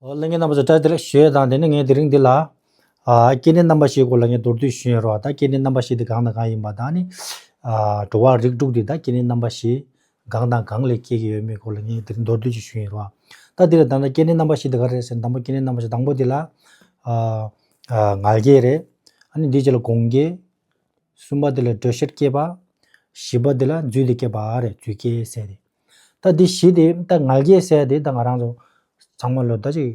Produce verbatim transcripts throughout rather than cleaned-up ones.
ཨོ། ལྷན་རྒྱས་རྣམ་པ་ཚོ་བཀྲ་ཤིས་བདེ་ལེགས་ཞུ་ཡས་དང་། དེ་ནས་ངས་དེ་རིང་འདི་ལ། ཨ། སྐྱེ་གནས་རྣམ་པ་བཞིའི་སྐོར་ལ་ངས་མདོར་བསྡུས་ཞུ་ཡས་རོགས། ད་སྐྱེ་གནས་རྣམ་པ་བཞི་དེ་གང་དང་གང་ཡིན་པ་དང་ནི། ཨ། འགྲོ་བ་རིགས་དྲུག་དེ་ད་སྐྱེ་གནས་རྣམ་པ་བཞི་གང་དང་གང་ལས་སྐྱེ་གི་ཡོད་མེད་སྐོར་ལ་ངས་དེ་རིང་མདོར་བསྡུས་ཅིག་ཞུ་ཡས་རོགས། ད་འདི་ལ་ད་ལྟ་སྐྱེ་གནས་རྣམ་པ་བཞི་དེ་ག་རེ་རེད་ཟེར་ན། དང་པོ་སྐྱེ་གནས་རྣམ་པ་བཞི་དང་པོ་དེ་ལ། ཨ། ཨ། ངལ་སྐྱེས་རེད། ཨ་ནི་འདིའི་རྗེས་ལ་སྒོང་སྐྱེས། གསུམ་པ་དེ་ལ་དྲོད་གཤེར་སྐྱེས་པ། བཞི་པ་དེ་ལ་རྫུས་ཏེ་སྐྱེས་པ་རེད། རྫུས་སྐྱེས་ཟེར་ཏེ། ད་འདི་བཞི་དེ་ད་ངལ་སྐྱེས་ཟེར་ཏེ་ད་ང་རང་ཚོ་ཚང་མ་ལོ་ད་ཅིག་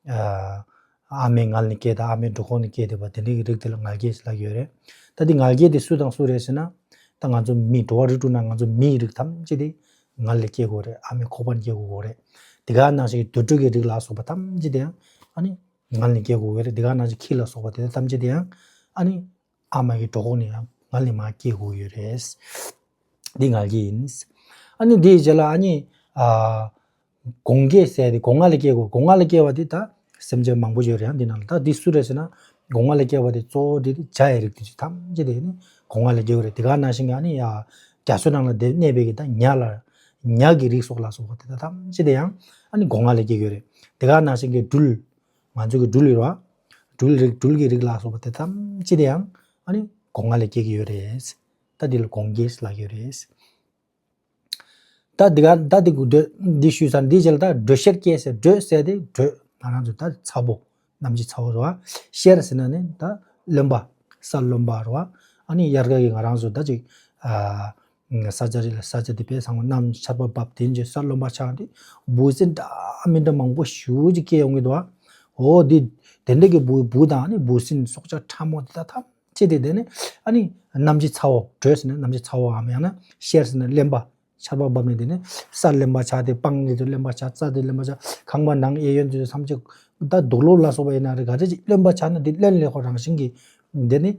ཨ། ཨ་མའི་མངལ་ནས་སྐྱེས་དང་ཨ་མའི་གྲོད་ཁོག་ནས་སྐྱེས་དེ་བ་དེ་འདྲའི་རིགས་དེ་ལ་ངལ་སྐྱེས་ལབ་ཡོད་རེད། ད་འདི་ངལ་སྐྱེས་དེ་སུ་དང་སུ་རེད་ཟེར་ན། ད་ང་ཚོ་མི་འགྲོ་བ་རིགས་དྲུག་ནང་ང་ཚོ་མིའི་རིགས་ཐམས་ཅད་དེ་མངལ་ལས་སྐྱེ་དགོས་རེད། ཨ་མའི་ཁོག་པ་ནས་སྐྱེ་དགོས་རེད། དེ་ག་ནང་བཞིན་དུད་འགྲོ་གི་རིགས་ལ་སོགས་པ་ཐམས་ཅད་དེ་ཡང་ཨ་ནི་མངལ་ནས་སྐྱེ་དགོས་རེད། དེ་ག་ནང་བཞིན་ཁྱི་ལ་སོགས་པ་དེ་ཐམས་ཅད་དེ་ཡང་ཨ་ནི། ཨ་མ་གི་གྲོད་ཁོག་ནས་ཡང་མངལ་ནས་མར་སྐྱེ་དགོས་ཡོད་རེད། འདི་ངལ་སྐྱེས་ཡིན། ཨ་ནི་འདིའི་རྗེས་ལ་ཨ་ནི། ཨ། སྒོང་སྐྱེས་ཟེར་ཏེ་སྒོ་ང་ལས་སྐྱེ་དགོས། སྒོ་ང་ལས་སྐྱེ་བ་འདི་ད་སེམས་ཅན་མང་པོ་ཡོད་རེད། ཡང་འདི་ནང་ལ་ད་འདི་སུ་རེད་ཟེར་ན། སྒོ་ང་ལས་སྐྱེ་བ་དེ་གཙོ་བོ་འདི་བྱ་ཡི་རིགས་དེ་ཚོ་ཐམས་ཅད་དེ་ནི་སྒོ་ང་ལས་སྐྱེ་དགོས་རེད། དེ་ག་ནང་བཞིན་གྱི་ཨ་ནི་ཡ། རྒྱ་མཚོ་ནང་ལ་དེ་གནས་པའི་གི་ད་ཉ་ལ། ཉ་གི་རིགས་སོགས་ལ་སོགས་པ་དེ་ད་ཐམས་ཅད་དེ་ཡང་ཨ་ནི་སྒོ་ང་ལས་སྐྱེ་དགོས་རེད། དེ་ག་ནང་བཞིན་གྱི་སྦྲུལ། ང་ཚོ་གི་སྦྲུལ་ཡོད་རེད་བ། སྦྲུལ་རིགས་སྦྲུལ་གྱི་རིགས་ལ་སོགས་པ་དེ་ཐམས་ཅད་དེ་ཡང་ཨ་ནི་སྒོ་ང་ལས་སྐྱེ་གི་ཡོད་རེད། ད་འདི་ལ་སྒོང་སྐྱེས་ལབ་ཡོད་རེད། ད་འདི་ག་ད་འདི་གུ་འདི་འདི་ཞུས་ཚར། འདི་རྗེས་ལ་ད་དྲོད་གཤེར་སྐྱེས་ཟེར། དྲོད་ཟེར་དེ་དྲོད་ང་རང་ཚོ་ད་ཚ་པོ་གནམ་གྱི་ཚ་པོ་རེད་བ། གཤེར་ཟེར་ན་ནི་ད་རློན་པ། ས་རློན་པ་རེད་བ། ཨ་ནི་དབྱར་ཁ་གི་ང་རང་ཚོ་ད་ཅིག་ཨ། ས་ཆ་རེ་ལ་ས་ཆ་དེ་དཔེ་ཚང་མ་གནམ་ཆར་པ་བབས་དེ་འཇོག་ས་རློན་པ་ཆགས་ཏེ་འབུ་སྲིན་འདྲ་མི་འདྲ་མང་པོ་ཞེ་པོ་ཅིག་སྐྱེ་ཡོང་གི་འདུག་ཨ། འོ་དེ་དེ་འདྲ་གི་འབུ་འབུ་དང་ནི་འབུ་སྲིན་སྲོག་ཆགས་ཕྲ་མོ་དེ་དག་ཐམས་ཅད་དེ་དེ་ནི་ཨ་ནི་གནམ་གྱི་ཚ་པོ། དྲོད་ཟེར་ན་གནམ་གྱི་ཚ་པོའམ་ཡང་ན་གཤེར་ཟེར་ན་རློན་པ། ཆར་པ་བབས་ནས་དེ་ནི་ས་རློན་པ་ཆགས་ཏེ་སྤང་དེ་ཚོ་རློན་པ་ཆགས། རྩྭ་དེ་རློན་པ་ཆགས། ཁང་པ་ནང་གཡས་གཡོན་དེ་ཚོ་ཐམས་ཅད་ད་དུག་སློག་ལ་སོགས་པ་ཡིན་ན་རེད། ག་རེ་ཅིག་རློན་པ་ཆགས་ན་དེ་རློན་ལས་ཁོ་རང་བཞིན་གྱིས་དེ་ནི་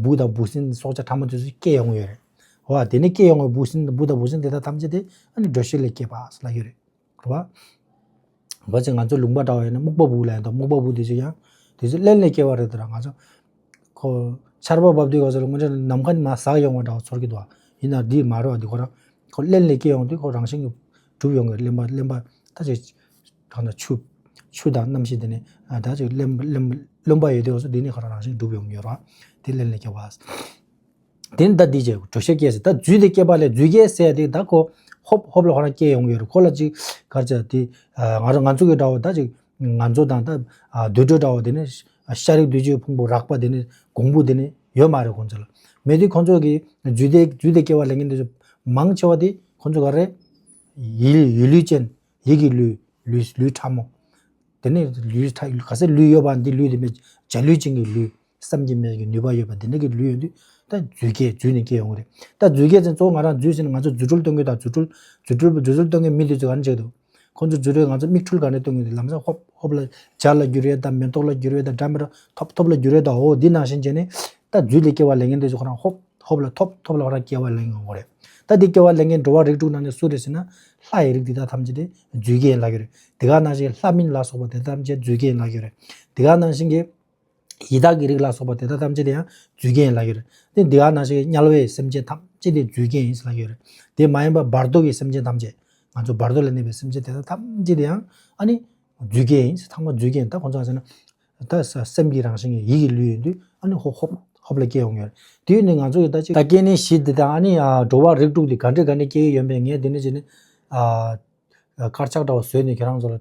འབུ་དང་འབུ་སྲིན་སྲོག་ཆགས་ཕྲ་མོ་དེ་ཚོ་སྐྱེ་ཡོང་གི་ཡོད་རེད། འོ་དེ་ནི་སྐྱེ་ཡོང་བའི་འབུ་སྲིན་འབུ་དང་འབུ་སྲིན་དེ་དག་ཐམས་ཅད་དེ་ཨ་ནི་དྲོད་གཤེར་ལས་སྐྱེས་པ་ཟེར་ལབ་ཡོད་རེད། རེད་བ། བ་ཅིག་ང་ཚོ་ལུང་པ་འདྲ་བ་ཡིན་ན་སྨུག་པ་འབུ་ལབ་ཡོད་དོ། སྨུག་པ་འབུ་དེ་ཚོ་ཡང་དེ་ཚོ་རློན་ལས་སྐྱེ་བ་རེད་དོ། ང་ཚོ་ཁོ་ཆར་པ་བབས་དུས་ག་ཚོད་ལ་ངོ་འཕྲོད་ནམ་མཁའ་ནས་མར་ཟག་ཡོང་བ་འདྲ་བ་ཚོར་གྱི་འདུག་བ། ཡིན་ན་འདི་མ་རེད་བ། འདི་ཁོ་རང་ཁོ་རློན་ལས་སྐྱེ་ཡོང་དུས་ཁོ་རང་བཞིན་གྱིས་གྲུབ་ཡོང་གི་རློན་པ། རློན་པ་ད་ཅིག་གང་ལྟར་ཆུ་ཆུ་དང་གནམ་གཤིས་དེ་ནི་ད་ཅིག་རློན་རློན་རློན་པ་ཡོད་དུས་ག་ཚོད་འདི་ནི་ཁོ་རང་རང་བཞིན་གྲུབ་ཡོང་གི་ཡོད་རེད་བ། དེ་རློན་ལས་སྐྱེ་བ། དེ་ནི་ད་འདི་བྱས་དྲོད་གཤེར་སྐྱེས་ཟེར། ད་རྫུས་ཏེ་སྐྱེས་པ་ལས། རྫུས་སྐྱེས་ཟེར་དེ་ད་ཁོ་ཧོབ་ཧོབ་ལ་ཁོ་རང་སྐྱེ་ཡོང་གི་ཡོད་རེད། ཁོ་ལ་ཅིག་ག་རེ་ཟེར་དེ། ང་རང་ང་ཚོ་གི་འདྲ་བོ་ད་ཅིག་ང་ཚོ་དང་ད་དུད་འགྲོ་འདྲ་བོ་དེ་ནི་ཤ་རིགས་དུས་ཀྱི་ཕུང་པོ་རགས་པ་དེ་ནི་གོང་བུ་དེ་ནི་ཡོད་མ་རེད་ཁོང་ཚོ་ལ། མེད་དུས་ཁོང་ཚོ་གི་རྫུས་ཏེ་རྫུས་ཏེ་སྐྱེ་བ་ལེན་མཁན་དེ་ཚོ་མང་ཆེ་བ་དེ་ཁོང་ཚོ་ག་རེ། ཡིད་ཡིད་ལུས་ཅན། ཡིད་ཀྱི་ལུས། ལུས་ལུས་ཕྲ་མོ། དེ་ནས་ལུས་ཕྲ་ག་ཚད་ལུས་ཡོད་པ་འདི་ལུས་དེ་མེད། འཇའ་ལུས་ཅན་གྱི་ལུས། བསམ་གྱིས་མི་ཁྱབ་ཀྱི་ནུས་པ་ཡོད་པ་འདི་འདྲ་གི་ལུས་ཡོད་དུས་ད་རྫུས་སྐྱེས་རྫུས་ནས་སྐྱེ་ཡོང་གི་རེད། ད་རྫུས་སྐྱེས་ཟེར་གཙོ་བོ་ང་རང་རྫུས་ཟེར་ན་ང་ཚོ་རྫུ་འཕྲུལ་གཏོང་མཁན་དང་རྫུ་འཕྲུལ་རྫུ་འཕྲུལ་རྫུ་འཕྲུལ་གཏོང་མཁན་མི་དེ་ཚོ་ག་འདྲ་བྱེད་འདུག་ཁོང་ཚོ་རྫུ་འཕྲུལ་ང་ཚོ་མིག་འཕྲུལ་ག་འདྲ་གཏོང་གི་འདུག་ལམ་སང་ཧོབ་ཧོབ་ལ་འཇའ་ལ་འགྱུར་ཡས་དང་མེ་ཏོག་ལ་འགྱུར་ཡས་དང་འདྲ་མི་འདྲ་ཐོབ་ཐོབ་ལ་འགྱུར་ཡས་དང་། འོ་འདི་ནང་བཞིན་བྱས་ནས་ད་རྫུས་ལས་སྐྱེ་བ་ལེན་མཁན་དེ་ཚོ་ཁོ་རང་ཧོབ་ཧོབ་ལ་ཐོབ་ཐོབ་ལ་ཁོ་རང་སྐྱེ་བ་ལེན་ཡོང་གི་རེད། ད་འདི་སྐྱེ་བ་ལེན་མཁན་འགྲོ་བ་རིགས་དྲུག་ནང་ནས་སུ་རེད་ཟེར་ན་ལྷ་ཡི་རིགས་འདི་དག་ཐམས་ཅད་དེ་རྫུས་སྐྱེས་ལབ་ཀྱི་རེད། དེ་ག་ནང་བཞིན་ལྷ་མིན་ལ་སོགས་པ་དེ་ཐམས་ཅད་དེ་རྫུས་སྐྱེས་ལབ་ཀྱི་རེད། དེ་ག་ནང་བཞིན་གྱི་ཡི་དྭགས་ཀྱི་རིགས་ལ་སོགས་པ་དེ་དག་ཐམས་ཅད་དེ་ཡང་རྫུས་སྐྱེས་ལབ་ཀྱི་རེད། དེ་འདི་ག་ནང་བཞིན་གྱི་དམྱལ་བའི་སེམས་ཅན་ཐམས་ཅད་དེ་རྫུས་སྐྱེས་ཡིན་ཟེར་ལབ་ཀྱི་རེད། དེ་མ་ཡིན་པ་བར་དོ་གི་སེམས་ཅན་ཐམས་ཅད་ང་ཚོ་བར་དོ་ལ་གནས་པའི་སེམས་ཅན་དེ་དག་ཐམས་ཅད་དེ་ཡང་ཨ་ནི་རྫུས་སྐྱེས་ཡིན་ཟེར། ཚང་མ་རྫུས་སྐྱེས་ཡིན། ད་ཁོང་ཚོ་ཟེར་ན། ད་ས་སེམས་ཀྱི་རང་བཞིན་གྱི་ཡིད་ཀྱི་ལུས་ཡིན་དུས་ཨ་ནི་ཧོབ་ཧོབ་ཧོབ་ལ་སྐྱེ་ཡོང་གི་ཡོད་རེད། དེ་ཡིན་ནི་ང་ཚོ་ཡི་ད་ཅིག་ད་སྐྱེ་གནས་བཞི་འདི་དང་ཨ་ནི་ཨ་འགྲོ་བ་རིགས་དྲུག་འདི་ག་འདྲས་ག་འདྲས་སྐྱེ་གི་ཡོད་པས་ངས་འདི་ནས་བྱས་ནས་ཨ་དཀར་ཆག་འདྲ་བོ་བཟོས་ནས་ཁྱེད་རང་ཚོ་ལ་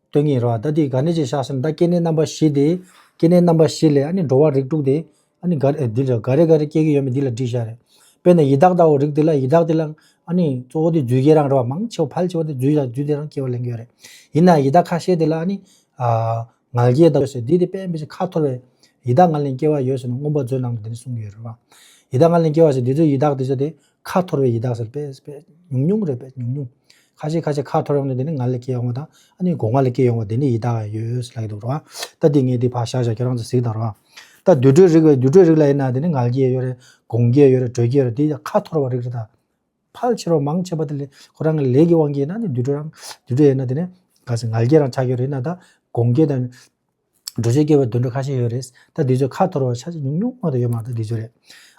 སྟོན་གི་ཡིན་རོགས། ད་འདི་ག་འདྲས་ཅིག་བཞག་ཟེར་ན་ད་སྐྱེ་གནས་རྣམ་པ་བཞི་དེ་སྐྱེ་གནས་རྣམ་པ་བཞི་ལས་ཨ་ནི་འགྲོ་བ་རིགས་དྲུག་དེ་ཨ་ནི་ག་རེ་འདི་ལ་ག་རེ་ག་རེ་སྐྱེ་གི་ཡོད་མེད་འདི་ལ་བྲིས་བཞག་རེད། དཔེར་ན་ཡི་དྭགས་ལྟ་བུ་རིགས་འདི་ལ་ཡི་དྭགས་འདི་ལ་ཨ་ནི་གཙོ་བོ་དེ་རྫུས་སྐྱེས་རང་རེད་བ། མང་ཆེ་བ་ཕལ་ཆེ་བ་དེ་རྫུས་ལ་རྫུས་དེ་རང་སྐྱེ་བ་ལེན་གི་ཡོད་རེད། ཡིན་ན་ཡི་དྭགས་ཁ་ཤས་དེ་ལ་ཨ་ནི་ཨ། ངལ་སྐྱེས་དང་ཟེར་འདི་དེ་དཔེ་མི་སྲིད་ཁ་འཐོར་བའི་ཡི་དྭགས་ངལ་ནས་སྐྱེ་བ་ཡོད་ཟེར་ན་མངོན་པ་མཛོད་ནང་དུ་དེ་ནི་གསུངས་ཡོད་རེད་བ། ཡི་དྭགས་ངལ་ནས་སྐྱེ་བ་ཟེར་འདི་ཚོ་ཡི་དྭགས་དེ་ཚོ་དེ་ཁ་འཐོར་བའི་ཡི་དྭགས་ཟེར་དཔེ་དཔེ་ཉུང་ཉུང་རེད། དཔེ་ཉུང་ཉུང་། ཁ་ཤས་ཁ་ཤས་ཁ་འཐོར་ཡོང་ནས་དེ་ནི་ངལ་ལས་སྐྱེ་ཡོང་བ་དང་ཨ་ནི་སྒོ་ང་ལས་སྐྱེ་ཡོང་བ་དེ་ནི་ཡི་དྭགས་ཡོད་ཟེར་ལབ་ཀྱི་འདུག་རེད་བ། ད་འདི་ངས་འདི་ཕར་བཞག་བཞག་ཁྱེད་རང་ཚོ་གཟིགས་དང་རེད་བ། ད་དུད་འགྲོའི་རིགས་བས་དུད་འགྲོའི་རིགས་ལ་ཡིན་ན་དེ་ནི་ངལ་སྐྱེས་ཡོད་རེད། སྒོང་སྐྱེས་ཡོད་རེད། དྲོད་སྐྱེས་ཡོད་རེད། དེ་ཁ་འཐོར་བ་རིགས་རེད་ད། ཕལ་ཆེར་མང་ཆེ་བ་དེ་ལས་ཁོ་རང་གི་ལས་ཀྱི་དབང་གིས་ཡིན་ན་ནི་དུད་འགྲོ་རང་དུད་འགྲོ་ཡིན་ན་དེ་ནི་ག་ཟེར་ངལ་སྐྱེས་རང་ཆགས་ཀྱི་རེད། ན་ད་སྒོང་སྐྱེས་དང་དྲོད་སྐྱེས་སྐྱེ་བའི་དུད་འགྲོ་ཁ་ཤས་ཡོད་རེད། ད་དེ་ཚོ་ཁ་འཐོར་བ་ཆ་ཆེ་ཉུང་ཉུང་མ་གཏོགས་ཡོད་མ་རེད། ད་དེ་ཚོ་རེད།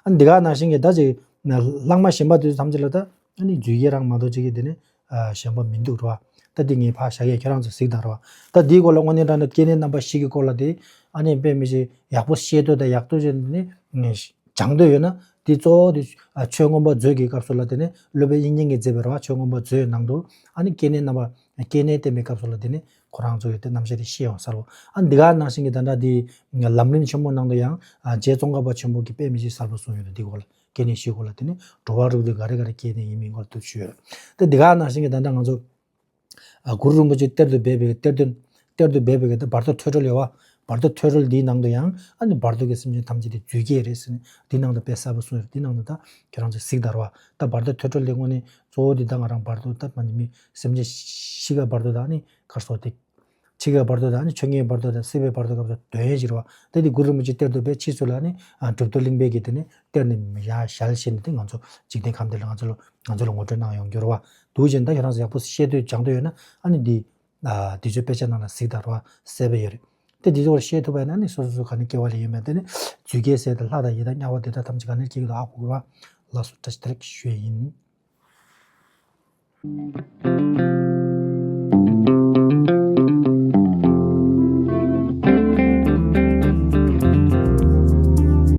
ཨ་ནི་འདི་ག་ནང་བཞིན་གྱི་ད་ཅིག་ལྷག་མ་གཞན་པ་དེ་ཚོ་ཐམས་ཅད་ལ་ད་ཨ་ནི་རྫུས་སྐྱེས་རང་མ་གཏོགས་ཅིག་གི་དེ་ནི་གཞན་པ་མི་འདུག་རེད་ ད་འདི་ངས་ཕར་བཞག་གས། ཁྱེད་རང་ཚོ་གཟིགས་དང་ར་བ། ད་འདིའི་སྐོར་ལ་དངོས་གནས་དྲང་གནས་སྐྱེ་གནས་རྣམ་པ་བཞི་གི་སྐོར་ལ་དེ་ཨ་ནི་དཔེ་མི་སྲིད་ཡག་པོ་ཤེས་འདོད་དང་ཡག་པོ་ཅིག་ནི་སྦྱང་འདོད་ཡོད་ན། དེ་གཙོ་བོ་དེ་ཨ་ཆོས་མངོན་པ་མཛོད་ཀྱི་སྐབས་སུ་ལ་དེ་ནི་སློབ་དཔོན་དབྱིག་གཉེན་གྱིས་མཛད་པའི་ར་བ། ཆོས་མངོན་པ་མཛོད་ནང་དུ་ཨ་ནི་སྐྱེ་གནས་རྣམ་པ་སྐྱེ་གནས་བསྟན་པའི་སྐབས་སུ་ལ་དེ་ནི་ཁོ་རང་ཚོ་གི་དེ་རྣམ་བཤད་དེ་ཤེས་ཡོང་ས་རེད། ཨ་འདི་ག་ནང་བཞིན་གྱི་ད་ལྟ་དེ་ལམ་རིམ་ཆེན་མོ་ནང་དུ་ཡང་ཨ་རྗེ་ཙོང་ཁ་པ་ཆེན་པོ་གིས་དཔེ་མི་སྲིད་གསལ་པོ་གསུངས་ཡོད་དེ། འདི་སྐོར་ལ་སྐྱེ་གནས་བཞིའི་སྐོར་ལ་དེ་ནི་འགྲོ་བ་རིགས་དྲུག་ག་རེ་ག་རེ་སྐྱེ་གནས་ཡིན་མིན་སྐོར་ལ་དེ་ཞུས་ཡོད། དེ་འདི་ག་ནང་བཞིན་གྱི་ད་ལྟ་ང་ཚོ་ཨ་གུ་རུ་རིན་པོ་ཆེ་གཏེར་དུ་སྦས་པའི་གཏེར་སྟོན། གཏེར་དུ་སྦས་པའི་གི་ད་བར་དོ་ཐོས་གྲོལ་ཡོད་བ། བར་དོ་ཐོས་གྲོལ་འདིའི་ནང་དུ་ཡང་ཨ་ནི་བར་དོ་གི་སེམས་ཅན་ཐམས་ཅད་དེ་རྫུས་སྐྱེས་རེད་ཟེར་ནས་འདི་ནང་དུ་དཔེ་གསལ་པོ་གསུངས་ཡོད། འདི་ནང་དུ་ད་ཁྱེད་རང་ཚོ་གཟིགས་དང་ར་བ། ད་བར་དོ་ཐོས་གྲོལ་འདི་དངོས་གནས་གཙོ་བོ་འདི་ད་ང་རང་བར་དོ་ད་མ་ནི་མི་སེམས་ཅན་ཤི་ཁའི་བར་དོ་དང་ཨ་ནི་གར་སོགས་དེ། འཆི་ཁའི་བར་དོ་དང་ཨ་ནི་ཆོས་ཉིད་བར་དོ་དང་སྲིད་པའི་བར་དོ་སྐབས་སུ་དོན་ཡོད་ཅིག་རེད་བ། ད་འདི་གུ་རུ་རིན་པོ་ཆེ་གཏེར་དུ་སྦས། ཕྱིས་སུ་ལ་ནི་ཨ་གྲུབ་ཐོབ་གླིང་པས་ཀྱིས་དེ་ནི་གཏེར་ནས་ཡར་ཞལ་བཞེས་ནས་དེ་ང་ཚོ་འཇིག་རྟེན་ཁམས་འདི་ལ་ང་ཚོ་ལ་ང་ཚོ་ལ་ངོ་སྤྲོད་གནང་ཡོང་རྒྱུ་རེད་བ། འདུག་བྱས་ད་ཁྱེད་རང་ཚོ་ཡག་པོ་ཤེས་འདོད་སྦྱང་འདོད་ཡོད་ན་ཨ་ནི་འདི་ཨ་འདི་ཚོའི་དཔེ་ཆ་ནང་ལ་གཟིགས་དང་ར་བ། གསལ་པོ་ཡོད་རེད། དེ་འདི་ཚོ་ཤེས་ཐུབ་པ་ཡིན་ན་ནི་སོ་སོ་སོ་ག་ནས་སྐྱེ་བ་ལེན་ཡོད་མེད་དེ་ནི་རྫུས་སྐྱེས་ཟེར་དང་ལྷ་དང་ཡི་དྭགས་དམྱལ་བ་འདི་དག་ཐམས་ཅད་ག་ནས་སྐྱེ་གི་འདུག་ཧ་གོ་གི་རེད་བ། ལགས་སོ། བཀྲ་ཤིས་བདེ་ལེགས་ཞུ་ཡས་ཡིན།